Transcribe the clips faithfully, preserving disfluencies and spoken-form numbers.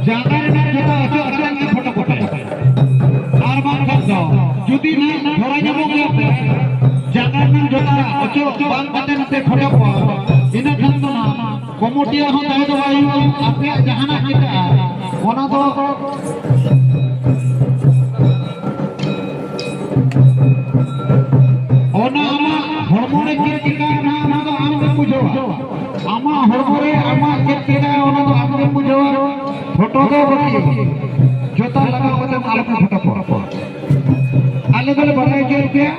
ᱡᱟᱸᱜᱟ ᱨᱮᱱᱟᱜ ᱡᱩᱛᱟᱹ ᱚᱪᱚᱜ ᱟᱛᱮ ᱯᱷᱳᱴᱳ ᱠᱚᱯᱮ᱾ ᱟᱨ ᱵᱟᱝᱠᱷᱟᱱ ᱫᱚ ᱡᱩᱫᱤ ᱱᱟᱜ ᱫᱷᱚᱨᱟ ᱧᱟᱢᱚᱜ ᱜᱮᱭᱟ ᱯᱮ, ᱡᱟᱸᱜᱟ ᱨᱮᱱᱟᱜ ᱡᱩᱛᱟᱹ ᱚᱪᱚᱜ ᱵᱟᱝ ᱠᱟᱛᱮ ᱱᱚᱛᱮ ᱯᱷᱳᱴᱳ ᱠᱚ, ᱤᱱᱟᱹ ᱠᱷᱟᱱ ᱫᱚ ᱱᱟᱜ ᱠᱚᱢᱚᱴᱤᱭᱟᱹ ᱦᱚᱸ ᱛᱟᱦᱮᱸ ᱫᱚ ᱵᱟᱭ ᱦᱩᱭᱩᱜᱼᱟ᱾ ᱟᱯᱮᱭᱟᱜ ᱡᱟᱦᱟᱱᱟᱜ ᱪᱤᱠᱟᱹᱜᱼᱟ, ᱚᱱᱟ ᱫᱚ ᱚᱱᱟ ᱟᱢᱟᱜ ᱦᱚᱲᱢᱚ ᱨᱮ ᱪᱮᱫ ᱪᱤᱠᱟᱹᱜᱼᱟ, ᱚᱱᱟ ᱫᱚ ᱟᱢ ᱜᱮᱢ ᱵᱩᱡᱷᱟᱹᱣᱟ᱾ ᱟᱢᱟᱜ ᱦᱚᱲᱢᱚ ᱨᱮ ᱟᱢᱟᱜ ᱪᱮᱫ ᱪᱤᱠᱟᱹᱜᱼᱟ, ᱚᱱᱟ ᱫᱚ ᱟᱢ ᱜᱮᱢ ᱵᱩᱡᱷᱟᱹᱣᱟ᱾ ᱯᱷᱳᱴᱳ ᱫᱚ ᱵᱟᱹᱠᱤ, ᱡᱚᱛᱚ ᱞᱟᱜᱟᱣ ᱠᱟᱛᱮ ᱟᱞᱚᱯᱮ ᱯᱷᱳᱴᱳ ᱠᱚᱣᱟ᱾ ᱟᱞᱮ ᱫᱚᱞᱮ ᱵᱟᱲᱟᱭ ᱦᱚᱪᱚᱭᱮᱫ ᱯᱮᱭᱟ,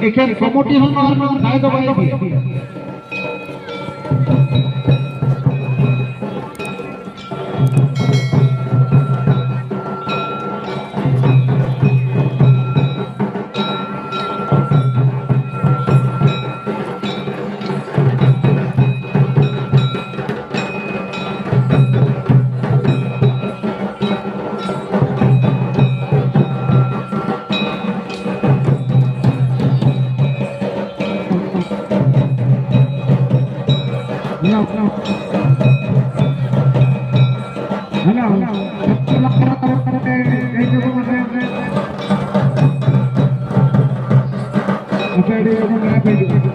ᱮᱠᱷᱮᱱ ᱠᱚᱢᱤᱴᱤ ᱦᱚᱸ ᱱᱚᱣᱟ ᱨᱮᱱᱟᱜ ᱫᱟᱭ ᱫᱚ ᱵᱟᱭ ᱤᱫᱤᱭᱟ᱾ Hello, hello. ᱟᱯᱮ ᱟᱹᱰᱤ ᱞᱚᱜᱚᱱ ᱫᱷᱟᱨᱟ ᱯᱮ ᱦᱤᱡᱩᱜᱼᱟ᱾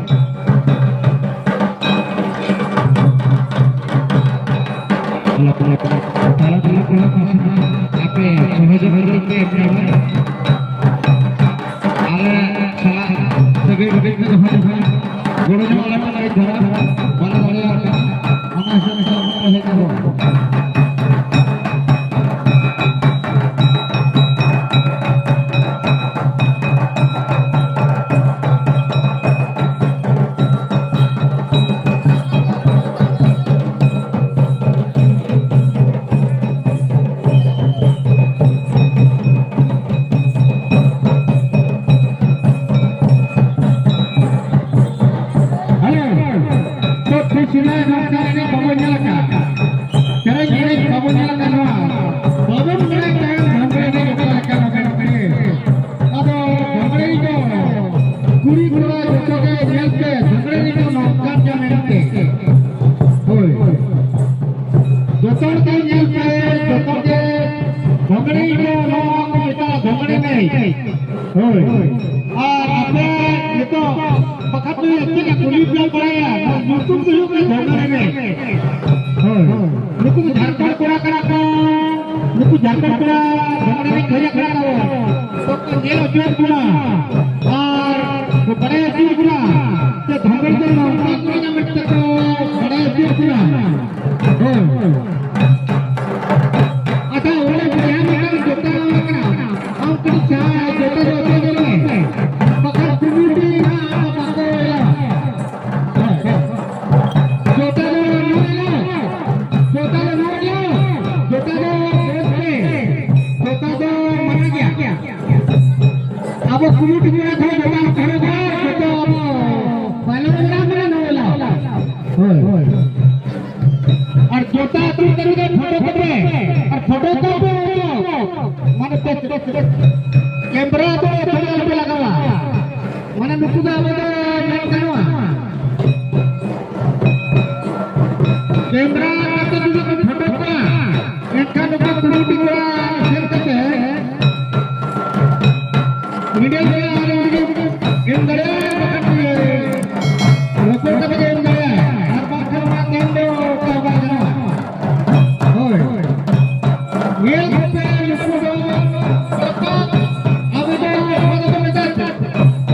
Hello, hello, hello. ᱛᱟᱞᱟ ᱛᱟᱞᱟ ᱠᱚᱨᱮ ᱯᱟᱥᱮ ᱟᱯᱮ ᱥᱚᱦᱚᱡᱳᱜᱤᱛᱟ ᱯᱮ ᱮᱢᱟ᱾ ᱟᱞᱮ ᱥᱟᱞᱟᱜ ᱥᱟᱹᱜᱟᱹᱭ ᱵᱟᱹᱜᱟᱹᱭ ᱯᱮ ᱫᱚᱦᱚ ᱡᱚᱝᱟ᱾ ᱜᱚᱲᱚ ᱧᱚᱜ ᱟᱞᱮ ᱯᱮ ᱞᱟᱹᱭ ᱫᱷᱟᱨᱟ᱾ ᱵᱟᱞᱮ ᱫᱟᱲᱮᱭᱟᱜ ᱠᱟᱱᱟ᱾ ᱚᱱᱟ ᱦᱤᱥᱟᱹᱵ ᱦᱤᱥᱟᱹᱵ ᱛᱮ ᱦᱮᱡ ᱟᱵᱚᱱ᱾ ᱦᱮᱞᱳ, ᱛᱚ ᱛᱤᱥ ᱦᱤᱞᱳᱜ ᱱᱚᱝᱠᱟ ᱮᱱᱮᱡ ᱵᱟᱵᱚᱱ ᱧᱮᱞ ᱟᱠᱟᱫ, ᱥᱮᱨᱮᱧ ᱮᱱᱮᱡ ᱵᱟᱵᱚᱱ ᱧᱮᱞ ᱟᱠᱟᱫ ᱱᱚᱣᱟ᱾ ᱵᱟᱵᱚᱱ ᱵᱟᱲᱟᱭ ᱛᱟᱦᱮᱸᱫ ᱰᱷᱟᱢᱵᱽᱨᱟ ᱮᱱᱮᱡ ᱚᱠᱟ ᱞᱮᱠᱟᱱᱟ ᱢᱮᱱᱛᱮ᱾ ᱟᱫᱚ ᱰᱷᱟᱢᱵᱽᱨᱟ ᱮᱱᱮᱡ ᱫᱚ ᱠᱩᱲᱤ ᱠᱚᱲᱟ ᱡᱚᱛᱚ ᱜᱮ ᱧᱮᱞ ᱯᱮ, ᱰᱷᱟᱢᱵᱽᱨᱟ ᱮᱱᱮᱡ ᱫᱚ ᱱᱚᱝᱠᱟᱱ ᱜᱮᱭᱟ ᱢᱮᱱᱛᱮ᱾ ᱦᱳᱭ᱾ ᱡᱚᱛᱚ ᱦᱚᱲ ᱜᱮ ᱧᱮᱞ ᱯᱮ, ᱟᱯᱮ ᱱᱤᱛᱚᱜ ᱵᱟᱠᱷᱟᱱ ᱫᱚ ᱪᱮᱫ ᱞᱮᱠᱟ ᱠᱩᱞᱤ ᱯᱮ ᱵᱟᱲᱟᱭᱟ? ᱧᱩᱛᱩᱢ ᱫᱚ ᱦᱩᱭᱩᱜ ᱠᱟᱱᱟ ᱫᱷᱚᱨᱢᱚ ᱨᱮᱱ᱾ ᱦᱳᱭ᱾ ᱱᱩᱠᱩ ᱫᱚ ᱡᱷᱟᱲᱠᱷᱚᱸᱰ ᱠᱚᱲᱟ ᱠᱟᱱᱟ ᱠᱚ᱾ ᱱᱩᱠᱩ ᱡᱷᱟᱲᱠᱷᱚᱸᱰ ᱠᱚᱲᱟ ᱫᱷᱚᱨᱢᱚ ᱨᱮᱱ ᱠᱷᱚᱡᱟ ᱠᱟᱱᱟ ᱠᱚ᱾ ᱛᱚ ᱠᱚ ᱧᱮᱞ ᱦᱚᱪᱚᱭᱮᱫ ᱵᱚᱱᱟ᱾ ᱟᱨ ᱠᱚ ᱵᱟᱲᱟᱭ ᱦᱚᱪᱚᱭᱮᱫ ᱵᱚᱱᱟ᱾ ᱡᱮ ᱫᱷᱚᱨᱢᱚ ᱫᱚ ᱱᱚᱝᱠᱟ ᱠᱚ ᱧᱟᱢᱮᱫ ᱛᱮᱠᱚ ᱵᱟᱲᱟᱭ ᱦᱚᱪᱚᱭᱮᱫ ᱵᱚᱱᱟ᱾ ᱦᱳᱭ᱾ ᱟᱪᱪᱷᱟ, ᱚᱸᱰᱮ ᱡᱟᱦᱟᱸ ᱢᱤᱫᱴᱟᱝ ᱡᱚᱴᱟᱣ ᱟᱠᱟᱱᱟ, ᱟᱢ ᱠᱟᱹᱴᱤᱡ ᱪᱟ ᱡᱚᱴᱟ ᱫᱚ ᱚᱪᱚᱜ ᱢᱮ᱾ ᱵᱟᱠᱷᱟᱱ ᱠᱚᱢᱤᱴᱤ ᱱᱟᱦᱟᱜ ᱵᱟᱠᱚ ᱮᱞᱟᱣᱟ᱾ ᱡᱚᱴᱟ ᱫᱚ ᱱᱚᱣᱟ ᱮᱞᱟᱣ, ᱡᱚᱴᱟ ᱫᱚ ᱱᱚᱣᱟ ᱮᱞᱟᱣ, ᱡᱚᱴᱟ ᱫᱚ ᱵᱮᱥ ᱜᱮ, ᱡᱚᱴᱟ ᱫᱚ ᱢᱟᱱᱟ ᱜᱮᱭᱟ᱾ ᱟᱵᱚ ᱠᱚᱢᱤᱴᱤ ᱠᱚᱲᱟ ᱠᱚ ᱡᱚᱴᱟ ᱦᱚᱲ ᱠᱚ ᱡᱚᱛᱚ ᱟᱵᱚ ᱯᱟᱭᱞᱚᱴ ᱢᱮᱱᱟᱜ ᱵᱚᱱᱟ ᱱᱚᱣᱟ ᱮᱞᱟᱣ᱾ ᱦᱳᱭ᱾ ᱟᱨ ᱡᱚᱴᱟ ᱟᱹᱛᱩ ᱛᱟᱹᱨᱤ ᱨᱮ ᱯᱷᱳᱴᱳ ᱠᱚᱯᱮ, ᱟᱨ ᱯᱷᱳᱴᱳ ᱠᱚᱯᱮ ᱢᱟᱱᱮ ᱯᱮ, ᱯᱮ, ᱯᱮ, ᱠᱮᱢᱨᱟ ᱫᱚ ᱛᱷᱚᱲᱟ ᱟᱞᱚᱯᱮ ᱞᱟᱜᱟᱣᱟ, ᱢᱟᱱᱮ ᱱᱩᱠᱩ ᱫᱚ ᱟᱵᱚ ᱫᱚ ᱢᱮᱱ ᱜᱟᱱᱚᱜᱼᱟ ᱠᱮᱢᱨᱟ ᱠᱟᱛᱮ ᱡᱩᱫᱤ ᱯᱮ ᱯᱷᱳᱴᱳ ᱠᱚᱣᱟ, ᱮᱱᱠᱷᱟᱱ ᱱᱩᱠᱩ ᱠᱚᱢᱤᱴᱤ ᱠᱚᱲᱟ ᱥᱮᱱ ᱠᱟᱛᱮ ᱢᱤᱰᱤᱭᱟ ᱨᱮ ᱟᱨ ᱩᱱᱤ ᱜᱮ ᱮᱢ ᱫᱟᱲᱮᱭᱟᱜᱼᱟ, ᱵᱟᱠᱷᱟᱱ ᱨᱚᱯᱚᱲ ᱠᱟᱛᱮ ᱜᱮ ᱮᱢ ᱫᱟᱲᱮᱭᱟᱜᱼᱟ, ᱟᱨ ᱵᱟᱝᱠᱷᱟᱱ ᱚᱱᱟ ᱛᱮᱦᱮᱧ ᱫᱚ ᱚᱠᱟ ᱵᱟᱭ ᱜᱟᱱᱚᱜᱼᱟ᱾ ᱦᱳᱭ᱾ ᱧᱮᱞ ᱠᱟᱛᱮ ᱱᱩᱠᱩ ᱫᱚ ᱡᱚᱛᱚ ᱟᱵᱚ ᱫᱚ ᱱᱚᱣᱟ ᱫᱚᱠᱚ ᱢᱮᱛᱟᱜ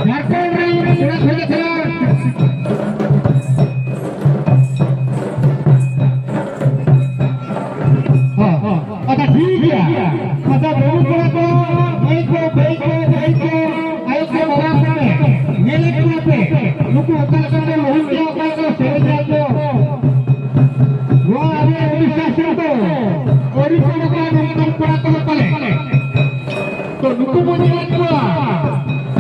ᱡᱷᱟᱲᱠᱷᱚᱸᱰ ᱨᱮᱱ ᱠᱚᱲᱟ ᱠᱚ ᱠᱟᱱᱟ᱾ ᱦᱚᱸ, ᱦᱚᱸ᱾ ᱟᱪᱪᱷᱟ, ᱴᱷᱤᱠ ᱜᱮᱭᱟ᱾ ᱟᱪᱪᱷᱟ, ᱵᱟᱹᱵᱩ ᱠᱚᱲᱟ ᱠᱚ, ᱢᱟᱹᱭ ᱠᱚ, ᱵᱟᱹᱭ ᱠᱚ, ᱵᱷᱟᱹᱭ ᱠᱚ, ᱟᱭᱳ ᱠᱚ, ᱵᱟᱵᱟ ᱠᱚ, ᱧᱮᱞᱮᱫ ᱠᱚᱣᱟ ᱯᱮ, ᱱᱩᱠᱩ ᱚᱠᱟ ᱞᱮᱠᱟ ᱠᱚ ᱞᱩᱦᱩᱠ ᱜᱮᱭᱟ, ᱚᱠᱟ ᱞᱮᱠᱟ ᱠᱚ ᱥᱮᱨᱮᱧ ᱜᱮᱭᱟ ᱠᱚ᱾ ᱱᱚᱣᱟ ᱟᱵᱚ ᱳᱰᱤᱥᱟ ᱥᱮᱫ ᱫᱚ ᱟᱹᱣᱨᱤ ᱠᱚ ᱩᱰᱩᱠᱚᱜᱼᱟ ᱱᱚᱝᱠᱟᱱ ᱠᱚᱲᱟ ᱠᱚᱫᱚ ᱯᱟᱞᱮ᱾ ᱛᱚ, ᱱᱩᱠᱩ ᱵᱚᱱ ᱧᱮᱞᱮᱫ ᱠᱚᱣᱟ,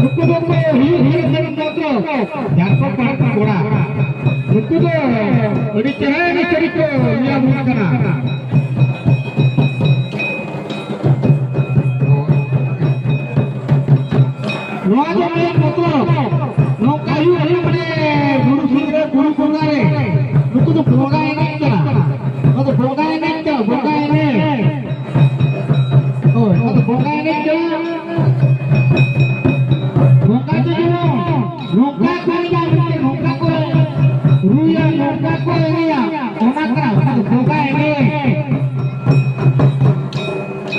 ᱱᱩᱠᱩ ᱫᱚ ᱠᱚ ᱦᱩᱭᱩᱜ ᱦᱩᱭᱩᱜ ᱠᱟᱱᱟ ᱢᱟᱛᱨᱚ ᱡᱷᱟᱲᱠᱷᱚᱸᱰ ᱯᱟᱦᱴᱟ ᱠᱚᱲᱟ᱾ ᱱᱩᱠᱩ ᱫᱚ ᱟᱹᱰᱤ ᱪᱮᱦᱨᱟ ᱮᱱᱮᱡ ᱥᱮᱨᱮᱧ ᱠᱚ ᱧᱮᱞ ᱦᱩᱭ ᱠᱟᱱᱟ᱾ ᱱᱚᱣᱟ ᱫᱚ ᱢᱮᱱ ᱢᱚᱛᱞᱚᱵ ᱱᱚᱝᱠᱟ ᱦᱩᱭᱩᱜ ᱦᱩᱭᱩᱜ ᱢᱟᱱᱮ ᱵᱩᱨᱩ ᱥᱩᱨ ᱨᱮ ᱵᱩᱨᱩ ᱵᱚᱸᱜᱟ ᱨᱮ ᱱᱩᱠᱩ ᱫᱚ ᱵᱚᱸᱜᱟ ᱮᱱᱮᱡ ᱠᱟᱱᱟ᱾ ᱱᱚᱣᱟ ᱫᱚ ᱵᱚᱸᱜᱟ ᱮᱱᱮᱡ ᱠᱟᱱᱟ, ᱵᱚᱸᱜᱟ ᱮᱱᱮᱡ᱾ ᱦᱳᱭ, ᱱᱚᱣᱟ ᱫᱚ ᱵᱚᱸᱜᱟ ᱮᱱᱮᱡ ᱠᱟᱱᱟ᱾ ᱵᱚᱸᱜᱟ ᱫᱚ ᱱᱚᱝᱠᱟ ᱠᱚ ᱮᱱᱮᱡᱟ, ᱢᱮᱱᱛᱮ ᱱᱚᱝᱠᱟ ᱠᱚ ᱨᱩᱭᱟ, ᱱᱚᱝᱠᱟ ᱠᱚ ᱮᱱᱮᱡᱟ, ᱚᱱᱟ ᱠᱟᱱᱟ ᱵᱚᱸᱜᱟ ᱮᱱᱮᱡ᱾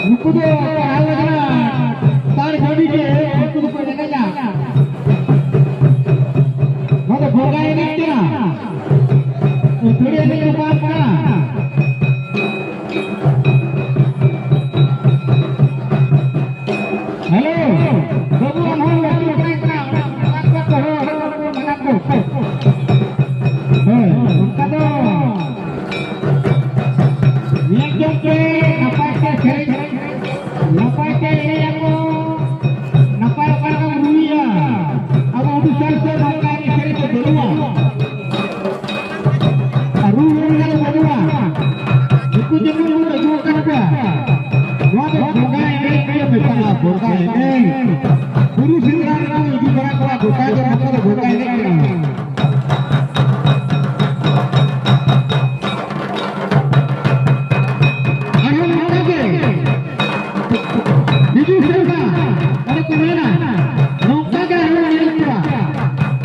ᱱᱩᱠᱩ ᱫᱚ ᱯᱟᱲᱦᱟᱣ ᱞᱮᱠᱟᱱᱟ ᱛᱟᱲ ᱡᱷᱟᱹᱰᱤ ᱜᱮ, ᱩᱱᱠᱩ ᱫᱚᱠᱚ ᱮᱱᱮᱡᱟ᱾ ᱱᱚᱣᱟ ᱫᱚ ᱵᱚᱸᱜᱟ ᱮᱱᱮᱡ ᱠᱟᱱᱟ᱾ ᱟᱹᱛᱷᱟᱹᱲᱤ ᱮᱱᱮᱡ ᱫᱚ ᱵᱟᱝ ᱠᱟᱱᱟ᱾ ᱦᱮᱞᱳ, ᱵᱟᱹᱵᱩ, ᱟᱢ ᱦᱚᱸ ᱞᱟᱹᱴᱩ ᱦᱚᱯᱚᱱ ᱠᱟᱱᱟ, ᱚᱱᱟ ᱠᱚ ᱦᱚᱦᱚ, ᱦᱚᱦᱚ, ᱦᱚᱦᱚ, ᱢᱟᱱᱟ ᱠᱚ᱾ ᱦᱳᱭ, ᱚᱱᱠᱟ ᱫᱚ ᱧᱮᱞ ᱡᱚᱝ ᱯᱮ, ᱱᱟᱯᱟᱭ ᱛᱮ ᱥᱮᱨᱮᱧ, ᱱᱟᱯᱟᱭ ᱛᱮ ᱮᱱᱮᱡ ᱟᱠᱚ, ᱱᱟᱯᱟᱭ ᱚᱠᱟ ᱞᱮᱠᱟᱢ ᱨᱩᱭᱟ᱾ ᱟᱵᱚ ᱩᱰᱤᱥᱟ ᱨᱮᱫᱚ ᱱᱚᱝᱠᱟ ᱮᱱᱮᱡ ᱥᱮᱨᱮᱧ ᱫᱚ ᱵᱟᱹᱱᱩᱜᱼᱟ᱾ ᱟᱨ ᱨᱩ ᱨᱩ ᱨᱮᱱᱟᱜ ᱫᱚ ᱵᱟᱹᱱᱩᱜᱼᱟ᱾ ᱱᱩᱠᱩ ᱡᱮᱢᱚᱱ ᱵᱚᱱ ᱟᱹᱜᱩ ᱟᱠᱟᱫ ᱠᱚᱣᱟ, ᱱᱚᱣᱟ ᱫᱚ ᱵᱚᱸᱜᱟ ᱮᱱᱮᱡ ᱠᱚ ᱢᱮᱛᱟᱜᱼᱟ, ᱵᱚᱸᱜᱟ ᱮᱱᱮᱡ᱾ ᱵᱩᱨᱩ ᱥᱮᱸᱫᱽᱨᱟ ᱨᱮᱠᱚ ᱤᱫᱤ ᱵᱟᱲᱟ ᱠᱚᱣᱟ, ᱜᱚᱴᱟ ᱜᱮ ᱱᱚᱛᱮ ᱫᱚ ᱵᱚᱸᱜᱟ ᱮᱱᱮᱡ ᱠᱟᱱᱟ᱾ ᱟᱨᱦᱚᱸ ᱱᱚᱝᱠᱟ ᱜᱮ ᱦᱤᱡᱩᱜ ᱥᱮᱨᱢᱟ ᱚᱸᱰᱮ ᱠᱚ ᱢᱮᱱᱟ, ᱱᱚᱝᱠᱟ ᱜᱮ ᱟᱨᱦᱚᱸ ᱧᱮᱞ ᱠᱚᱣᱟ᱾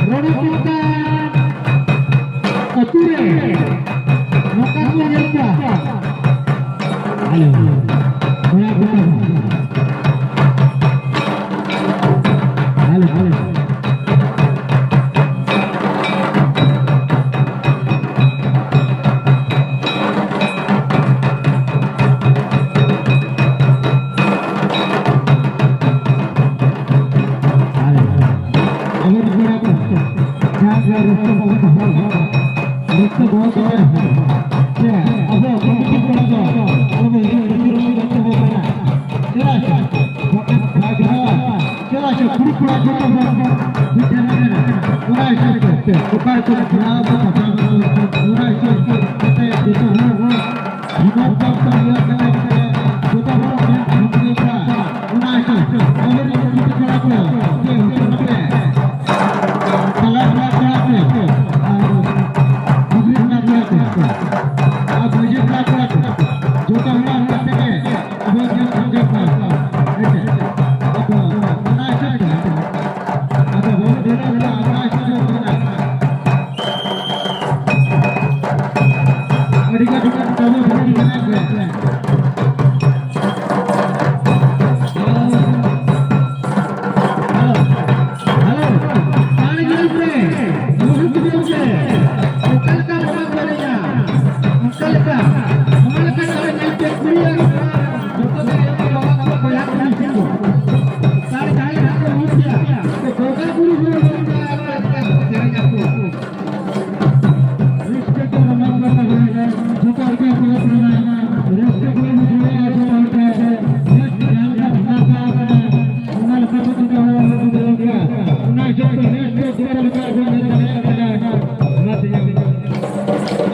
ᱨᱚᱲᱚ ᱠᱚ ᱟᱹᱛᱩ ᱨᱮ ᱱᱚᱝᱠᱟ ᱠᱚ ᱧᱮᱞ ᱠᱚᱣᱟ᱾ ᱦᱮᱞᱳ, ᱠᱚᱲᱟ ᱠᱚ᱾ Hello, hello. ᱟᱵᱚ ᱠᱚᱲᱟ ᱠᱚ ᱡᱟᱦᱟᱸ ᱡᱟᱦᱟᱸ ᱨᱟᱹᱥᱠᱟᱹ ᱵᱟᱵᱚᱱ ᱫᱚᱦᱚ ᱠᱟᱜᱼᱟ, ᱨᱟᱹᱥᱠᱟᱹ ᱫᱚᱦᱚ ᱠᱟᱛᱮ ᱨᱮᱦᱚᱸ ᱡᱮ ᱟᱵᱚ ᱠᱚᱢᱤᱴᱤ ᱠᱚᱲᱟ ᱫᱚ ᱟᱞᱚ ᱵᱚᱱ ᱦᱤᱲᱤᱧ ᱨᱟᱹᱥᱠᱟᱹ ᱨᱚᱢᱚᱡᱽ ᱫᱚ ᱛᱟᱵᱚ ᱠᱟᱱᱟ᱾ ᱪᱮᱫᱟᱜ ᱥᱮ ᱵᱟᱠᱷᱟᱱ ᱵᱷᱟᱜᱽ ᱦᱚᱸ, ᱪᱮᱫᱟᱜ ᱥᱮ ᱠᱩᱲᱤ ᱠᱚᱲᱟ ᱡᱚᱛᱚ ᱦᱚᱲ ᱢᱤᱫ ᱴᱷᱮᱱ ᱢᱮᱱᱟᱜᱼᱟ᱾ ᱚᱱᱟ ᱦᱤᱥᱟᱹᱵ ᱛᱮ ᱚᱠᱟ ᱨᱮᱠᱚ ᱡᱚᱲᱟᱣ ᱠᱚ ᱯᱟᱥᱟᱣ ᱠᱚ, ᱚᱱᱟ ᱦᱤᱥᱟᱹᱵ ᱛᱮ ᱡᱚᱛᱚ ᱦᱚᱲ ᱦᱚᱸ ᱦᱚᱲᱢᱚ ᱠᱚ ᱠᱟᱹᱢᱤᱭᱟ ᱠᱟᱱᱟ, ᱡᱚᱛᱚ ᱦᱚᱲ ᱴᱷᱮᱱ ᱠᱷᱚᱱ ᱠᱚ ᱞᱟᱹᱭ ᱠᱚᱣᱟ, ᱚᱱᱟ ᱦᱤᱥᱟᱹᱵ ᱟᱵᱚᱨᱮᱱ ᱠᱩᱲᱤ ᱠᱚᱲᱟ ᱠᱚ ᱡᱮ ᱦᱚᱪᱚ ᱠᱟᱛᱮ ᱛᱟᱞᱟ ᱴᱚᱞᱟ ᱠᱚᱲᱟ ᱠᱚ ᱟᱨ ᱜᱩᱡᱽᱨᱤ ᱴᱚᱞᱟ ᱠᱚᱲᱟ ᱠᱚ ᱟᱨ ᱢᱟᱹᱡᱷᱤ ᱴᱚᱞᱟ ᱠᱚᱲᱟ ᱠᱚ ᱡᱚᱛᱚ ᱦᱚᱲ ᱦᱚᱲ ᱛᱮᱜᱮ ᱟᱵᱚ ᱡᱮ ᱥᱟᱸᱜᱮ ᱠᱚ ᱦᱮᱸ ᱥᱮ? ᱟᱫᱚ ᱚᱱᱟ ᱦᱤᱥᱟᱹᱵ ᱛᱮ ᱟᱫᱚ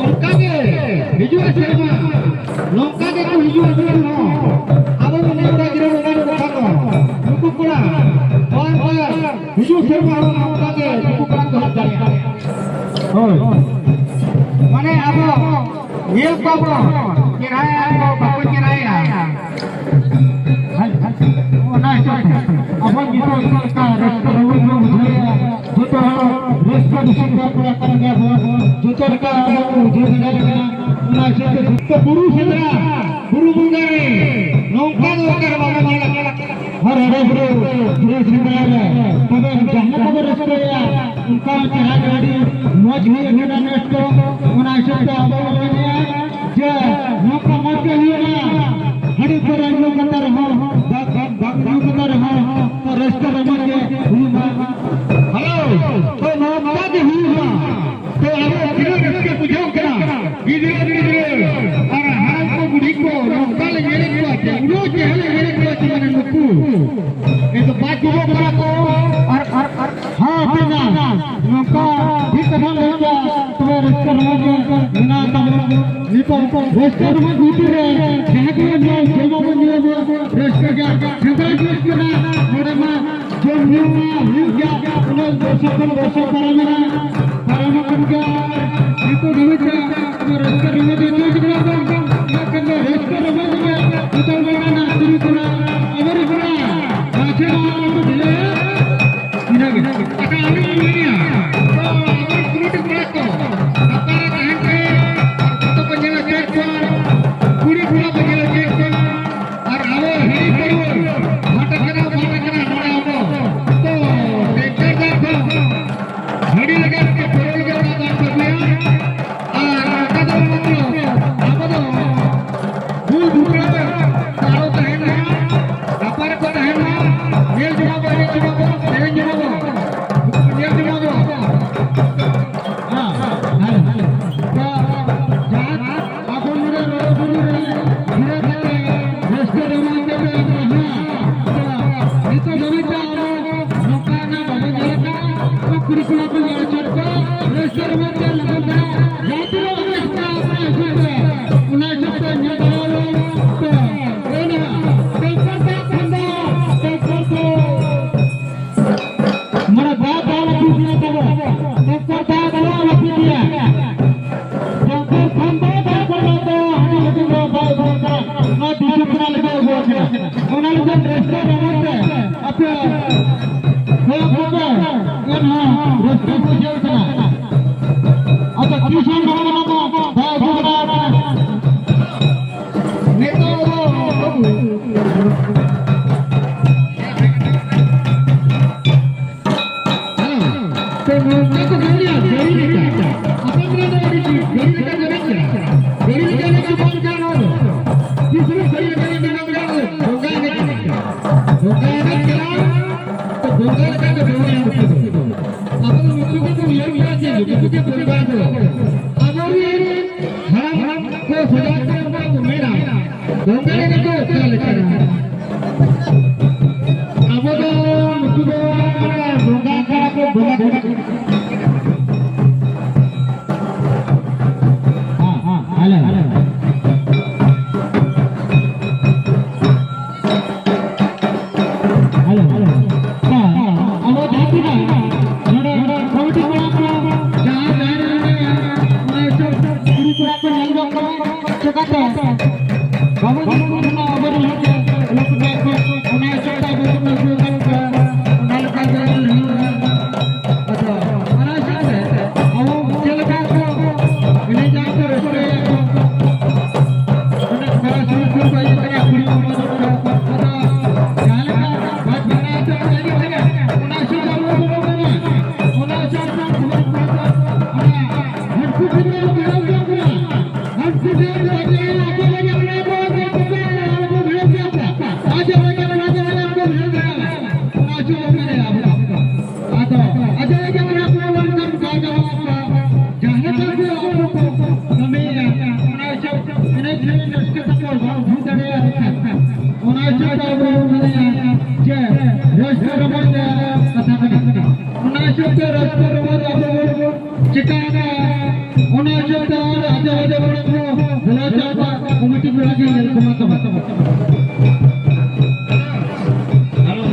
ᱚᱱᱠᱟ ᱜᱮ ᱦᱤᱡᱩᱜ ᱥᱮᱨᱢᱟ ᱱᱚᱝᱠᱟ ᱜᱮᱠᱚ ᱦᱤᱡᱩᱜ ᱟᱵᱚᱱ ᱦᱚᱸ, ᱟᱵᱚ ᱵᱚᱱ ᱱᱮᱣᱛᱟ ᱜᱤᱨᱟᱹ ᱵᱟᱵᱚᱱ ᱠᱷᱟᱱ ᱫᱚ ᱱᱩᱠᱩ ᱠᱚᱲᱟ ᱵᱟᱨ ᱵᱟᱨ ᱦᱤᱡᱩᱜ ᱥᱮᱨᱢᱟ ᱦᱚᱸ ᱱᱚᱝᱠᱟ ᱜᱮ ᱱᱩᱠᱩ ᱠᱚᱲᱟ ᱠᱚ ᱦᱮᱡ ᱫᱟᱲᱮᱭᱟᱜᱼᱟ᱾ ᱦᱳᱭ, ᱢᱟᱱᱮ ᱟᱵᱚ ᱧᱮᱞ ᱠᱚᱣᱟ ᱵᱚᱱ ᱪᱮᱦᱨᱟᱭᱟ ᱠᱚ ᱵᱟᱠᱚ ᱪᱮᱦᱨᱟᱭᱟ᱾ ᱚᱱᱟ ᱦᱤᱥᱟᱹᱵ ᱛᱮ ᱟᱵᱚ ᱱᱤᱛᱚᱜ ᱪᱮᱫ ᱞᱮᱠᱟ ᱨᱟᱹᱥᱠᱟᱹ ᱨᱚᱢᱚᱡᱽ ᱵᱚᱱ ᱵᱩᱡᱷᱟᱹᱣᱮᱫᱼᱟ, ᱡᱚᱛᱚ ᱦᱚᱲ ᱨᱟᱹᱥᱠᱟᱹ ᱫᱤᱥᱚᱢ ᱠᱚᱲᱟ ᱠᱟᱱ ᱜᱮᱭᱟ ᱵᱚᱱ, ᱡᱚᱛᱚ ᱞᱮᱠᱟ ᱟᱵᱚ ᱵᱚᱱ ᱵᱩᱡᱷᱟᱹᱣ ᱫᱟᱲᱮᱭᱟᱜ ᱠᱟᱱᱟ᱾ ᱚᱱᱟ ᱦᱤᱥᱟᱹᱵ ᱛᱮ ᱡᱚᱛᱚ ᱵᱩᱨᱩ ᱥᱮᱸᱫᱽᱨᱟ, ᱵᱩᱨᱩ ᱵᱚᱸᱜᱟ ᱨᱮ ᱱᱚᱝᱠᱟ ᱫᱚ ᱚᱠᱟᱨᱮ ᱵᱟᱵᱚᱱ ᱧᱮᱞ ᱟᱠᱟᱫᱟ᱾ ᱦᱚᱨ ᱦᱚᱨᱚ ᱵᱩᱨᱩ ᱵᱩᱨᱩ ᱥᱮᱸᱫᱽᱨᱟ ᱨᱮ ᱛᱚᱵᱮ ᱡᱟᱦᱟᱸ ᱞᱮᱠᱟ ᱵᱚᱱ ᱨᱟᱹᱥᱠᱟᱹᱭᱟ, ᱚᱱᱠᱟ ᱪᱮᱦᱨᱟ ᱜᱮ ᱟᱹᱰᱤ ᱢᱚᱡᱽ ᱦᱩᱭ ᱟᱠᱟᱱᱟ ᱱᱮᱥ ᱫᱚ᱾ ᱚᱱᱟ ᱦᱤᱥᱟᱹᱵ ᱛᱮ ᱟᱵᱚ ᱵᱚᱱ ᱢᱮᱱᱮᱫᱼᱟ ᱡᱮ ᱱᱚᱝᱠᱟ ᱢᱚᱡᱽ ᱜᱮ ᱦᱩᱭᱩᱜᱼᱟ᱾ ᱦᱟᱺᱰᱤ ᱯᱟᱹᱣᱨᱟᱹ ᱧᱩ ᱠᱟᱛᱮ ᱨᱮᱦᱚᱸ, ᱵᱟᱝ, ᱵᱟᱝ, ᱵᱟᱝ ᱧᱩ ᱠᱟᱛᱮ ᱨᱮᱦᱚᱸ ᱛᱚ ᱨᱟᱹᱥᱠᱟᱹ ᱨᱚᱢᱚᱡᱽ ᱜᱮ ᱦᱩᱭᱩᱜᱼᱟ᱾ ᱦᱮᱞᱳ, ᱛᱚ ᱱᱚᱝᱠᱟ ᱜᱮ ᱦᱩᱭᱩᱜᱼᱟ᱾ ᱛᱚ ᱟᱵᱚ ᱛᱤᱱᱟᱹᱜ ᱨᱟᱹᱥᱠᱟᱹ ᱵᱩᱡᱷᱟᱹᱜ ᱠᱟᱱᱟ, ᱜᱤᱫᱽᱨᱟᱹ ᱯᱤᱫᱽᱨᱟᱹ ᱟᱨ ᱦᱟᱲᱟᱢ ᱠᱚ ᱵᱩᱰᱷᱤ ᱠᱚ ᱱᱚᱝᱠᱟ ᱞᱮ ᱧᱮᱞᱮᱫ ᱠᱚᱣᱟ ᱡᱮ ᱩᱱᱟᱹᱜ ᱪᱮᱦᱨᱟ ᱞᱮ ᱧᱮᱞᱮᱫ ᱠᱚᱣᱟ ᱡᱮ ᱢᱟᱱᱮ ᱱᱩᱠᱩ ᱮ ᱫᱚ ᱵᱟᱡ ᱡᱩᱵᱚ ᱠᱚᱲᱟ ᱠᱚ ᱟᱨ, ᱟᱨ, ᱟᱨ ᱦᱮᱸ, ᱴᱷᱤᱠ ᱜᱮᱭᱟ᱾ ᱱᱚᱝᱠᱟ ᱴᱷᱤᱠ ᱠᱟᱛᱷᱟᱢ ᱞᱟᱹᱭ ᱠᱮᱫᱟ᱾ ᱛᱚᱵᱮ ᱨᱟᱹᱥᱠᱟᱹ ᱨᱚᱢᱚᱡᱽ ᱜᱮ ᱢᱮᱱᱟᱜ ᱛᱟᱵᱚᱱᱟ᱾ ᱱᱤᱛᱚᱜ ᱨᱟᱹᱥᱠᱟᱹ ᱨᱚᱢᱚᱡᱽ ᱵᱷᱤᱛᱤᱨ ᱨᱮ ᱡᱟᱦᱟᱸ ᱜᱮ ᱧᱮᱞ ᱡᱚᱢ ᱟᱵᱚᱱ, ᱧᱩᱭ ᱟᱵᱚᱱ, ᱨᱟᱹᱥᱠᱟᱹ ᱜᱮ ᱥᱮᱸᱫᱽᱨᱟ ᱡᱤᱱᱤᱥ ᱠᱟᱱᱟ᱾ ᱱᱚᱰᱮ ᱢᱟ ᱡᱚᱢ ᱧᱩ ᱢᱟ ᱦᱩᱭᱩᱜ ᱜᱮᱭᱟ, ᱩᱱᱟᱹᱜ ᱫᱚᱨᱥᱚᱠ ᱠᱷᱚᱱ ᱫᱚᱨᱥᱚᱠ ᱯᱟᱨᱚᱢᱮᱱᱟ, ᱯᱟᱨᱚᱢ ᱟᱠᱟᱱ ᱜᱮᱭᱟ᱾ ᱟᱨ ᱱᱤᱛᱚᱜ ᱫᱷᱟᱹᱵᱤᱡ ᱛᱮ ᱟᱵᱚ ᱨᱟᱹᱥᱠᱟᱹ ᱨᱚᱢᱚᱡᱽ ᱦᱚᱪᱚᱭ ᱠᱟᱱᱟ ᱵᱚᱱ᱾ ᱚᱱᱟ ᱠᱷᱟᱱ ᱫᱚ ᱨᱟᱹᱥᱠᱟᱹ ᱨᱚᱢᱚᱡᱽ ᱜᱮ ᱡᱚᱛᱚ ᱦᱚᱲ ᱢᱮᱱᱟᱜᱼᱟ, ᱟᱹᱛᱩ ᱠᱚᱲᱟ, ᱟᱵᱚᱨᱮᱱ ᱠᱚᱲᱟ, ᱢᱟᱪᱮ ᱱᱚᱣᱟ ᱠᱚ ᱵᱷᱤᱲᱟᱹ, ᱤᱱᱟᱹ ᱜᱮ᱾ ᱟᱪᱪᱷᱟ, ᱟᱹᱞᱤᱧ ᱞᱤᱧ ᱢᱮᱱᱮᱫᱼᱟ, ᱛᱚ ᱟᱵᱚᱨᱮᱱ ᱠᱚᱢᱤᱴᱤ ᱠᱚᱲᱟ ᱠᱚ, ᱱᱟᱯᱟᱭ ᱨᱮ ᱛᱟᱦᱮᱱ ᱯᱮ, ᱟᱨ ᱡᱚᱛᱚ ᱠᱚ ᱧᱮᱞ ᱦᱚᱪᱚᱭᱮᱫ ᱠᱚᱣᱟ, ᱠᱩᱲᱤ ᱠᱚᱲᱟ ᱠᱚ ᱧᱮᱞ ᱦᱚᱪᱚᱭᱮᱫ ᱠᱚᱣᱟ᱾ ᱟᱨ ᱟᱵᱚ ᱦᱟᱺᱰᱤ ᱯᱟᱹᱣᱨᱟᱹ ᱵᱟᱴᱟ ᱠᱟᱱᱟ, ᱵᱟᱴᱟ ᱠᱟᱱᱟ, ᱱᱚᱰᱮ ᱟᱵᱚ ᱛᱚ ᱴᱮᱠᱴᱟᱨ ᱫᱟᱨ ᱠᱚ ᱦᱟᱺᱰᱤ ᱞᱟᱹᱜᱤᱫ ᱛᱮ ᱯᱟᱹᱣᱨᱟᱹ ᱞᱟᱹᱜᱤᱫ ᱫᱟᱜ ᱫᱟᱜ ᱠᱚ ᱟᱹᱜᱩᱭᱟ᱾ ᱟᱨ ᱚᱱᱠᱟ ᱫᱚ ᱵᱟᱝ ᱠᱟᱱᱟ, ᱟᱵᱚ ᱫᱚ ᱵᱩᱞ ᱵᱷᱩᱛᱲᱟᱹ ᱟᱨᱚ ᱛᱟᱦᱮᱱ ᱢᱟ, ᱱᱟᱯᱟᱭ ᱨᱮᱠᱚ ᱛᱟᱦᱮᱱ ᱢᱟ, ᱧᱮᱞ ᱡᱚᱝ ᱟᱵᱚ, ᱮᱱᱮᱡ ᱡᱚᱝ ᱟᱵᱚ, ᱥᱮᱨᱮᱧ ᱡᱚᱝ ᱟᱵᱚ, ᱧᱮᱞ ᱡᱚᱝ ᱟᱵᱚ᱾ ᱦᱮᱸ᱾ ᱠᱩᱲᱤ ᱠᱚᱲᱟ ᱠᱚ ᱧᱮᱞ ᱦᱚᱪᱚ ᱠᱚᱣᱟ, ᱨᱟᱹᱥᱠᱟᱹ ᱨᱚᱢᱚᱡᱽ ᱛᱮ ᱞᱟᱜᱟᱱ ᱫᱟᱨᱟᱢ ᱡᱟᱦᱟᱸ ᱛᱤᱱᱟᱹᱜ ᱚᱨᱠᱮᱥᱴᱨᱟ ᱚᱱᱟ ᱦᱤᱥᱟᱹᱵ ᱛᱮ, ᱚᱱᱟ ᱦᱤᱥᱟᱹᱵ ᱛᱮ ᱧᱮᱞ ᱫᱟᱲᱮᱭᱟᱵᱚᱱ᱾ ᱛᱚ, ᱮᱱ ᱦᱚᱸ ᱰᱚᱠᱴᱚᱨ ᱫᱟᱜ ᱠᱷᱟᱱ ᱫᱚ, ᱰᱚᱠᱴᱚᱨ ᱠᱚ, ᱢᱟᱱᱮ ᱵᱟᱭ ᱫᱟᱜ ᱞᱟᱹᱠᱛᱤ ᱠᱟᱱᱟ ᱛᱟᱵᱚ, ᱰᱚᱠᱴᱚᱨ ᱫᱟᱜ ᱫᱚ ᱵᱟᱭ ᱞᱟᱹᱠᱛᱤ ᱜᱮᱭᱟ᱾ ᱰᱚᱠᱴᱚᱨ ᱠᱷᱟᱱ ᱫᱚ ᱰᱚᱠᱴᱚᱨ ᱫᱚ ᱦᱟᱺᱰᱤ ᱦᱟᱺᱰᱤ ᱫᱚ ᱵᱟᱭ ᱟᱹᱜᱩ ᱠᱟᱱᱟ, ᱱᱚᱣᱟ ᱫᱤᱥᱚᱢ ᱠᱷᱚᱱᱟᱜ ᱞᱟᱹᱜᱤᱫ ᱟᱹᱜᱩ ᱠᱟᱱᱟ᱾ ᱚᱱᱟ ᱞᱟᱹᱜᱤᱫ ᱨᱟᱹᱥᱠᱟᱹ ᱨᱚᱢᱚᱡᱽ ᱛᱮ ᱟᱯᱮ ᱦᱚᱲ ᱠᱚᱫᱚ ᱮᱱᱦᱚᱸ ᱨᱟᱹᱥᱠᱟᱹ ᱵᱩᱡᱷᱟᱹᱜ ᱠᱟᱱᱟ᱾ ᱟᱫᱚ ᱛᱤᱥ ᱦᱚᱸ ᱱᱚᱜᱼᱚ ᱱᱚᱣᱟ ᱫᱚ ᱵᱟᱭ ᱟᱹᱜᱩ ᱵᱟᱲᱟ ᱟᱠᱟᱱᱟ᱾ ᱱᱤᱛᱚᱜ ᱫᱚ ᱵᱟᱹᱵᱩ, ᱦᱮᱸ, ᱛᱚ ᱱᱚᱝᱠᱟ ᱠᱚ ᱜᱟᱹᱲᱤᱭᱟ, ᱜᱟᱹᱲᱤ ᱞᱮᱠᱟ᱾ ᱟᱯᱮ ᱢᱮᱱᱟ ᱫᱚ ᱟᱹᱰᱤ ᱴᱷᱤᱠ, ᱜᱟᱹᱲᱤ ᱞᱮᱠᱟ ᱜᱟᱹᱲᱤ ᱠᱟᱱᱟ᱾ ᱜᱟᱹᱲᱤ ᱞᱮᱠᱟ ᱜᱟᱹᱲᱤ ᱵᱟᱝ ᱠᱟᱱᱟ ᱱᱚᱣᱟ ᱫᱚ᱾ ᱛᱤᱥ ᱨᱮ ᱜᱟᱹᱲᱤ ᱞᱮᱠᱟ ᱜᱟᱹᱲᱤ ᱵᱟᱝ ᱠᱟᱱᱟ, ᱵᱚᱸᱜᱟ ᱮᱱᱮᱡ ᱠᱟᱱᱟ᱾ ᱵᱚᱸᱜᱟ ᱮᱱᱮᱡ ᱠᱟᱱᱟ, ᱛᱚ ᱵᱚᱸᱜᱟ ᱞᱮᱠᱟ ᱜᱮ ᱵᱚᱸᱜᱟ ᱮᱱᱮᱡ ᱠᱟᱱᱟ᱾ ᱟᱵᱚ ᱫᱚ ᱱᱩᱠᱩ ᱜᱮᱵᱚᱱ ᱩᱭᱦᱟᱹᱨ ᱠᱚᱣᱟ ᱡᱮ ᱱᱩᱠᱩ ᱜᱮ ᱵᱚᱸᱜᱟ ᱫᱚ᱾ ᱟᱵᱚᱨᱮᱱ ᱦᱟᱲᱟᱢ ᱠᱚ ᱥᱮᱫᱟᱭ ᱠᱚ ᱚᱱᱠᱟ ᱠᱚ ᱢᱮᱱᱟ, ᱵᱚᱸᱜᱟ ᱮᱱᱮᱡ ᱫᱚ ᱚᱠᱟ ᱞᱮᱠᱟᱱᱟ? ᱟᱵᱚ ᱫᱚ ᱱᱩᱠᱩ ᱫᱚ ᱵᱚᱸᱜᱟ ᱠᱟᱱᱟ ᱠᱚ, ᱵᱚᱸᱜᱟ ᱠᱟᱱᱟ ᱠᱚ᱾ ᱦᱮᱸ, ᱦᱮᱸ, ᱦᱮᱞᱳ, ᱦᱮᱞᱳ᱾ Hello, hello. ᱦᱮᱸ, ᱟᱵᱚ ᱡᱟᱦᱟᱸ ᱛᱤᱱᱟᱹᱜ ᱱᱚᱰᱮ, ᱱᱚᱰᱮ ᱠᱚᱢᱤᱴᱤ ᱠᱚᱲᱟ ᱠᱚ ᱡᱟᱦᱟᱸ, ᱡᱟᱦᱟᱸ ᱨᱮ ᱱᱚᱰᱮ, ᱱᱚᱰᱮ ᱪᱚ ᱠᱩᱲᱤ ᱠᱚᱲᱟ ᱠᱚ ᱧᱮᱞ ᱧᱚᱜ ᱠᱚ ᱪᱮᱠᱟᱛᱮ? ᱵᱟᱵᱚ ᱧᱮᱞ ᱠᱚ ᱠᱟᱱᱟ, ᱟᱵᱚ ᱨᱮᱱ ᱦᱚᱲ ᱠᱚ, ᱞᱳᱠ ᱱᱟᱭᱚᱠ ᱠᱚ, ᱚᱱᱟ ᱦᱤᱥᱟᱹᱵ ᱛᱮ ᱟᱵᱚ ᱵᱚᱱ ᱟᱹᱜᱩ ᱟᱠᱟᱫ ᱠᱚᱣᱟ᱾ ᱚᱱᱟ ᱞᱮᱠᱟ ᱜᱮ ᱟᱞᱮ ᱦᱚᱸ ᱨᱟᱹᱥᱠᱟᱹ ᱨᱚᱢᱚᱡᱽ ᱟᱵᱚ ᱵᱚᱱ ᱪᱮᱠᱟᱭᱮᱫᱟ, ᱚᱱᱟ ᱦᱤᱥᱟᱹᱵ ᱛᱮ ᱟᱨ ᱟᱡᱚ ᱟᱡᱚ ᱠᱚᱲᱟ ᱠᱚ ᱵᱚᱞᱚ ᱦᱚᱪᱚ ᱠᱚᱣᱟ, ᱠᱚᱢᱤᱴᱤ ᱠᱚᱲᱟ ᱜᱮ ᱧᱮᱞ ᱠᱚᱢᱟ ᱛᱟᱵᱚᱱ᱾ Hello,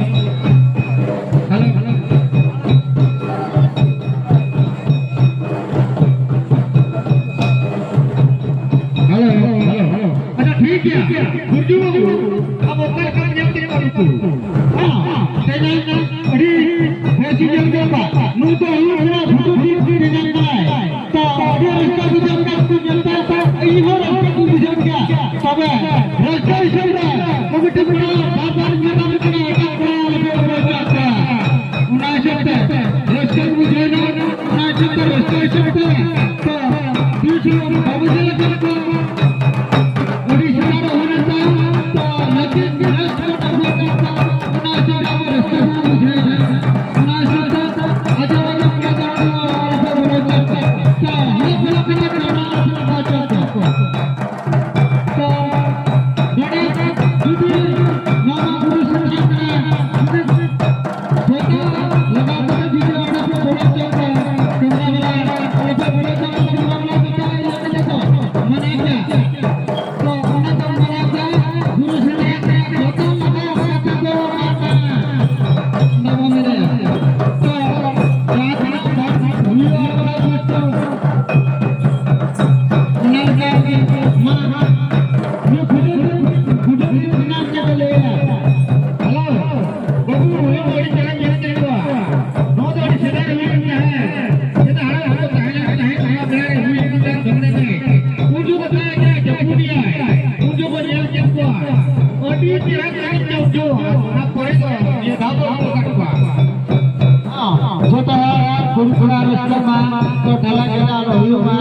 hello, hello. Hello, hello, hello. ᱟᱪᱪᱷᱟ, ᱴᱷᱤᱠ ᱜᱮᱭᱟ᱾ ᱵᱩᱨᱡᱩ ᱵᱟᱹᱵᱩ, ᱟᱵᱚ ᱚᱠᱟ ᱞᱮᱠᱟ ᱧᱮᱞ ᱛᱮ ᱵᱟᱹᱵᱩ ᱠᱚ? ᱦᱮᱸ, ᱛᱮᱦᱮᱧ ᱟᱹᱰᱤ ᱵᱮᱥ ᱧᱮᱞ ᱠᱮᱫᱟ᱾ ᱱᱩᱭ ᱫᱚ ᱦᱩᱭᱩᱜ ᱠᱟᱱᱟ ᱵᱷᱩᱴᱩ ᱴᱤᱢ ᱨᱤᱱᱤᱡ ᱠᱟᱱᱟᱭ᱾ ᱛᱚ, ᱟᱹᱰᱤ ᱨᱟᱹᱥᱠᱟᱹ ᱵᱩᱡᱷᱟᱹᱜ ᱠᱟᱱᱟ ᱩᱱᱠᱩ ᱧᱮᱞ ᱛᱮ, ᱛᱚ, ᱤᱧ ᱦᱚᱸ ᱨᱟᱹᱥᱠᱟᱹ ᱜᱤᱧ ᱵᱩᱡᱷᱟᱹᱣ ᱠᱮᱫᱟ᱾ ᱛᱚᱵᱮ, ᱨᱟᱹᱥᱠᱟᱹ ᱦᱤᱥᱟᱹᱵ ᱛᱮ ᱠᱚᱢᱤᱴᱤ ᱠᱚᱲᱟ ᱵᱟᱨ ᱵᱟᱨ ᱧᱮᱞ ᱧᱟᱢ ᱠᱟᱱᱟ, ᱮᱴᱟᱜ ᱠᱚᱲᱟ ᱟᱞᱚᱯᱮ ᱵᱚᱞᱚ ᱦᱚᱪᱚ ᱟᱠᱚᱣᱟ᱾ ᱚᱱᱟ ᱦᱤᱥᱟᱹᱵ ᱛᱮ ᱨᱟᱹᱥᱠᱟᱹ ᱜᱮ ᱵᱩᱡᱷᱟᱹᱣ ᱮᱱᱟ, ᱚᱱᱟ ᱦᱤᱥᱟᱹᱵ ᱛᱮ ᱨᱟᱹᱥᱠᱟᱹ ᱦᱤᱥᱟᱹᱵ ᱛᱮ, ᱛᱚ, ᱵᱤᱥ ᱦᱚᱲ ᱵᱟᱵᱚ ᱧᱮᱞ ᱟᱠᱟᱫ ᱠᱚᱣᱟ᱾ ᱟᱹᱰᱤ ᱥᱮᱬᱟ ᱨᱮ ᱦᱩᱭ ᱞᱮᱱ ᱛᱟᱭᱚᱢ, ᱛᱚ, ᱞᱟᱹᱠᱤᱱ ᱨᱟᱹᱥᱠᱟᱹ ᱫᱚ ᱦᱩᱭ ᱞᱮᱱ ᱛᱟᱭᱚᱢ, ᱚᱱᱟ ᱦᱤᱥᱟᱹᱵ ᱛᱮ ᱟᱵᱚ ᱨᱟᱹᱥᱠᱟᱹ ᱵᱚᱱ ᱵᱩᱡᱷᱟᱹᱣ ᱮᱫᱟ᱾ ᱚᱱᱟ ᱦᱤᱥᱟᱹᱵ ᱛᱮ ᱟᱡᱟᱜ ᱟᱡᱟᱜ ᱯᱨᱳᱜᱨᱟᱢ ᱫᱚ ᱟᱞᱚᱯᱮ ᱵᱚᱞᱚ ᱦᱚᱪᱚ ᱟᱠᱚᱣᱟ᱾ ᱛᱚ, ᱦᱤᱡᱩᱜ ᱠᱟᱱᱟ ᱠᱚ, ᱱᱚᱣᱟ ᱟᱞᱚᱯᱮ ᱵᱚᱞᱚ ᱦᱚᱪᱚ ᱟᱠᱚᱣᱟ᱾ ᱛᱚ, ᱱᱚᱰᱮ ᱡᱩᱫᱤ ᱱᱚᱣᱟ ᱵᱩᱨᱩ ᱥᱮᱸᱫᱽᱨᱟ ᱠᱟᱱᱟ, ᱡᱩᱫᱤ ᱡᱚᱛᱚ ᱞᱟᱜᱟᱣ ᱠᱟᱛᱮ ᱡᱩᱫᱤ ᱚᱸᱰᱮ ᱯᱮ ᱵᱚᱞᱚ ᱦᱚᱪᱚ ᱠᱚᱣᱟ, ᱠᱮᱢᱨᱟ ᱵᱟᱞᱟ, ᱚᱸᱰᱮ ᱯᱮ ᱵᱚᱞᱚ ᱦᱚᱪᱚ ᱠᱚᱣᱟ, ᱠᱮᱢᱨᱟ ᱵᱟᱞᱟ ᱡᱚᱛᱚ ᱤᱭᱟᱹ ᱠᱟᱛᱮ ᱠᱚ ᱢᱟᱱᱟ ᱠᱚᱣᱟ᱾ ᱛᱚ, ᱚᱱᱟ ᱫᱚ ᱢᱟᱱᱟ ᱠᱚᱣᱟ, ᱵᱩᱨᱩ ᱥᱮᱸᱫᱽᱨᱟ ᱠᱟᱱᱟ, ᱡᱚᱛᱚ ᱞᱟᱜᱟᱣ ᱠᱟᱛᱮ ᱠᱚ ᱢᱟᱱᱟ ᱠᱚᱣᱟ᱾ ᱚᱱᱟ ᱵᱚᱱ ᱢᱮᱱᱟ᱾ ᱛᱚ, ᱡᱟᱦᱟᱸ ᱛᱤᱱᱟᱹᱜ ᱵᱟᱝ ᱦᱩᱭᱩᱜᱼᱟ, ᱚᱱᱟ ᱠᱚ ᱚᱱᱟ ᱞᱮᱠᱟ ᱜᱮ, ᱢᱟ, ᱱᱩᱭ ᱠᱷᱩᱫᱟᱹ, ᱠᱷᱩᱫᱟᱹ ᱵᱮᱱᱟᱣ ᱠᱟᱛᱮ ᱞᱟᱹᱭᱟ᱾ ᱦᱮᱞᱳ, ᱵᱟᱹᱵᱩ, ᱦᱩᱭᱩᱜ ᱟᱹᱰᱤ ᱪᱮᱦᱨᱟ ᱧᱮᱞ ᱠᱮᱫ ᱠᱚᱣᱟ᱾ ᱱᱚᱣᱟ ᱫᱚ ᱟᱹᱰᱤ ᱥᱮᱫᱟᱭ ᱨᱮ ᱦᱩᱭ ᱞᱮᱱ ᱛᱟᱦᱮᱸᱫ᱾ ᱥᱮᱫᱟᱭ ᱦᱟᱲᱟᱢ ᱠᱚ ᱛᱟᱦᱮᱸ ᱞᱮᱱ ᱛᱟᱦᱮᱸᱫ, ᱚᱱᱟ ᱵᱮᱲᱟ ᱨᱮ ᱦᱩᱭ ᱞᱮᱱ ᱛᱟᱦᱮᱸᱫ, ᱫᱚᱝ ᱮᱱᱮᱡ ᱨᱮ᱾ ᱩᱱ ᱡᱚᱠᱷᱚᱱ ᱛᱟᱦᱮᱸ ᱠᱟᱱᱟ, ᱡᱟᱹᱯᱩᱫ ᱮᱫᱟᱭ᱾ ᱩᱱ ᱡᱚᱠᱷᱚᱱ ᱧᱮᱞ ᱠᱮᱫ ᱠᱚᱣᱟ᱾ ᱟᱹᱰᱤ ᱪᱮᱦᱨᱟ ᱧᱮᱞ ᱠᱮᱫ ᱠᱚᱣᱟ᱾ ᱚᱱᱟ ᱯᱚᱨᱮ ᱫᱚ ᱱᱤᱭᱟᱹ ᱫᱷᱟᱣ ᱫᱚ ᱵᱟᱹᱱᱩᱜ ᱟᱠᱟᱫ ᱠᱚᱣᱟ᱾ ᱡᱚᱛᱚ ᱦᱚᱲ ᱠᱩᱲᱤ ᱠᱚᱲᱟ ᱨᱟᱹᱥᱠᱟᱹ ᱢᱟ, ᱛᱚ ᱰᱷᱟᱞᱟ ᱜᱮ ᱟᱞᱚ ᱦᱩᱭᱩᱜ ᱢᱟ,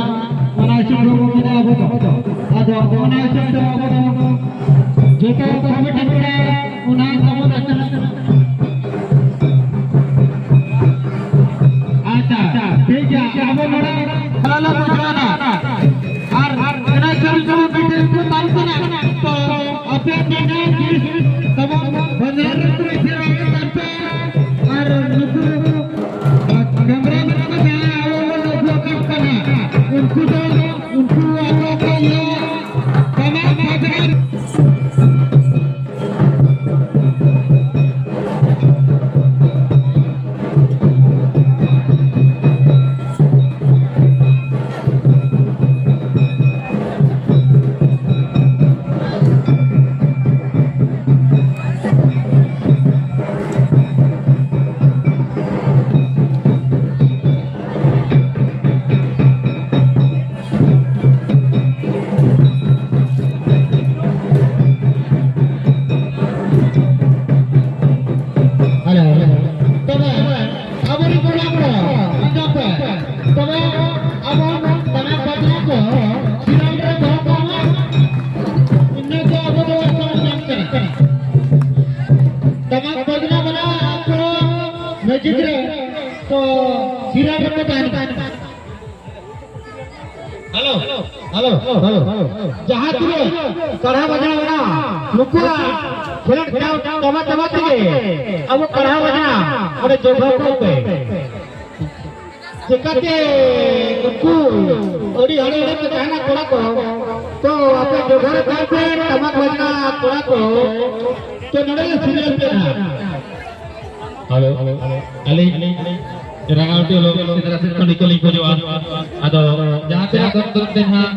ᱚᱱᱟ ᱦᱤᱥᱟᱹᱵ ᱛᱮᱵᱚᱱ ᱢᱮᱱᱟ ᱟᱵᱚ ᱫᱚ᱾ ᱟᱫᱚ ᱚᱱᱟ ᱦᱤᱥᱟᱹᱵ ᱛᱮ ᱟᱵᱚ ᱫᱚ ᱡᱚᱛᱚ ᱠᱚᱢᱤᱴᱤ ᱠᱚᱲᱟ ᱚᱱᱟ ᱛᱟᱵᱚᱱ ᱟᱪᱪᱷᱟ, ᱴᱷᱤᱠ ᱜᱮᱭᱟ, ᱟᱵᱚ ᱱᱚᱰᱮ ᱟᱞᱟᱝ ᱞᱟᱝ ᱵᱩᱡᱷᱟᱹᱣ ᱮᱱᱟ᱾ ᱟᱨ ᱚᱱᱟ ᱦᱤᱥᱟᱹᱵ ᱛᱮ ᱢᱤᱫᱴᱮᱱ ᱠᱚ ᱛᱟᱦᱮᱸ ᱠᱟᱱᱟ, ᱛᱚ ᱟᱯᱮ ᱢᱮᱱᱟ ᱡᱤᱱᱤᱥ ᱛᱟᱵᱚᱱ ᱵᱟᱡᱟᱨ ᱨᱮ ᱠᱚ ᱤᱫᱤ ᱨᱟᱠᱟᱵ ᱠᱟᱱ ᱯᱮ, ᱟᱨ ᱱᱩᱠᱩ ᱛᱚᱵᱮ ᱟᱵᱚ ᱫᱟᱢᱟᱠ ᱵᱟᱡᱱᱟ ᱠᱚ ᱥᱤᱨᱟᱹᱭ ᱨᱮ ᱫᱚᱦᱚ ᱠᱟᱜ ᱢᱟ᱾ ᱤᱱᱟᱹ ᱫᱚ ᱟᱵᱚ ᱫᱚ ᱥᱚᱢᱟᱱ ᱠᱟᱱᱟ᱾ ᱫᱟᱢᱟᱠ ᱵᱟᱡᱱᱟ ᱢᱮᱱᱟᱜᱼᱟ ᱟᱠᱚ ᱢᱮᱡᱤᱠ ᱨᱮ, ᱛᱚ ᱥᱤᱨᱟᱹᱭ ᱨᱮᱠᱚ ᱛᱟᱦᱮᱱ ᱠᱟᱱᱟ᱾ Hello, hello, hello. ᱡᱟᱦᱟᱸ ᱛᱤᱱᱟᱹᱜ ᱠᱟᱲᱦᱟ ᱵᱟᱡᱟᱣ ᱮᱱᱟ, ᱱᱩᱠᱩᱣᱟᱜ ᱠᱷᱮᱞᱳᱰ ᱪᱟᱵᱟ ᱪᱟᱵᱟ ᱛᱮᱜᱮ ᱟᱵᱚ ᱠᱟᱲᱦᱟ ᱵᱟᱡᱟᱣ ᱚᱸᱰᱮ ᱡᱚᱜᱟᱣ ᱠᱚ ᱯᱮ᱾ ᱪᱮᱠᱟᱛᱮ ᱩᱱᱠᱩ ᱟᱹᱰᱤ ᱦᱟᱲᱮ ᱦᱟᱲᱮ ᱯᱮ ᱛᱟᱦᱮᱱᱟ ᱠᱚᱲᱟ ᱠᱚ, ᱛᱚ ᱟᱯᱮ ᱡᱚᱜᱟᱲ ᱠᱟᱜ ᱯᱮ ᱴᱟᱢᱟᱠ ᱵᱟᱡᱱᱟ ᱠᱚᱲᱟ ᱠᱚ, ᱛᱚ ᱱᱚᱰᱮ ᱞᱮ ᱥᱤᱨᱤᱭᱟᱞ ᱯᱮ ᱱᱟᱦᱟᱜ᱾ ᱦᱮᱞᱳ, ᱟᱹᱞᱤᱧ ᱨᱟᱸᱜᱟᱣᱴᱤ ᱚᱞᱚᱜ ᱥᱮᱸᱫᱽᱨᱟ ᱥᱮᱫ ᱠᱷᱚᱱ ᱤᱠᱟᱹ ᱞᱤᱧ ᱠᱷᱚᱡᱚᱜᱼᱟ᱾ ᱟᱫᱚ ᱡᱟᱦᱟᱸ ᱛᱤᱱᱟᱹᱜ ᱫᱚᱞ ᱫᱚᱞ ᱛᱮ ᱱᱟᱦᱟᱜ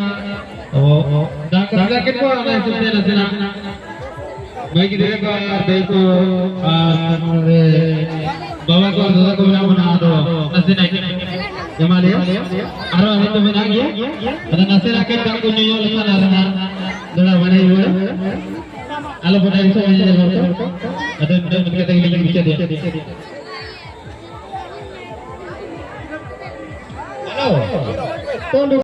ᱟᱵᱚ ᱫᱟᱜ ᱠᱟᱛᱷᱟ ᱠᱮᱫ ᱠᱚᱣᱟ, ᱚᱱᱟ ᱦᱤᱥᱟᱹᱵ ᱛᱮ ᱱᱟᱥᱮᱱᱟᱜ ᱢᱟᱹᱭ ᱜᱤᱫᱽᱨᱟᱹ ᱠᱚ ᱟᱨ ᱫᱟᱹᱭ ᱠᱚ ᱟᱨ ᱱᱚᱰᱮ ᱵᱟᱵᱟ ᱠᱚ ᱫᱟᱫᱟ ᱠᱚ ᱢᱮᱱᱟᱜ ᱵᱚᱱᱟ, ᱟᱫᱚ ᱱᱟᱥᱮᱱᱟᱜ ᱮᱢᱟ ᱞᱮᱭᱟ᱾ ᱟᱨᱚ ᱟᱹᱰᱤ ᱠᱚ ᱢᱮᱱᱟᱜ ᱜᱮᱭᱟ, ᱟᱫᱚ ᱱᱟᱥᱮᱱᱟᱜ ᱠᱟᱹᱡ ᱫᱟᱜ ᱠᱚ ᱧᱩ ᱧᱚᱜ ᱞᱮᱠᱷᱟᱱ ᱟᱨ ᱦᱟᱸᱜ ᱫᱟᱬᱟ ᱵᱟᱲᱟᱭ ᱦᱩᱭᱩᱜᱼᱟ᱾ ᱟᱞᱚ ᱵᱚᱱ ᱟᱹᱲᱤᱥᱚᱜᱼᱟ ᱧᱮᱧᱮᱞ ᱦᱚᱲ ᱠᱚ᱾ ᱟᱫᱚ ᱱᱤᱛᱚᱜ ᱱᱚᱝᱠᱟ ᱛᱮᱜᱮ ᱞᱤᱧ ᱢᱩᱪᱟᱹᱫᱮᱜᱼᱟ᱾ ᱦᱮᱞᱳ᱾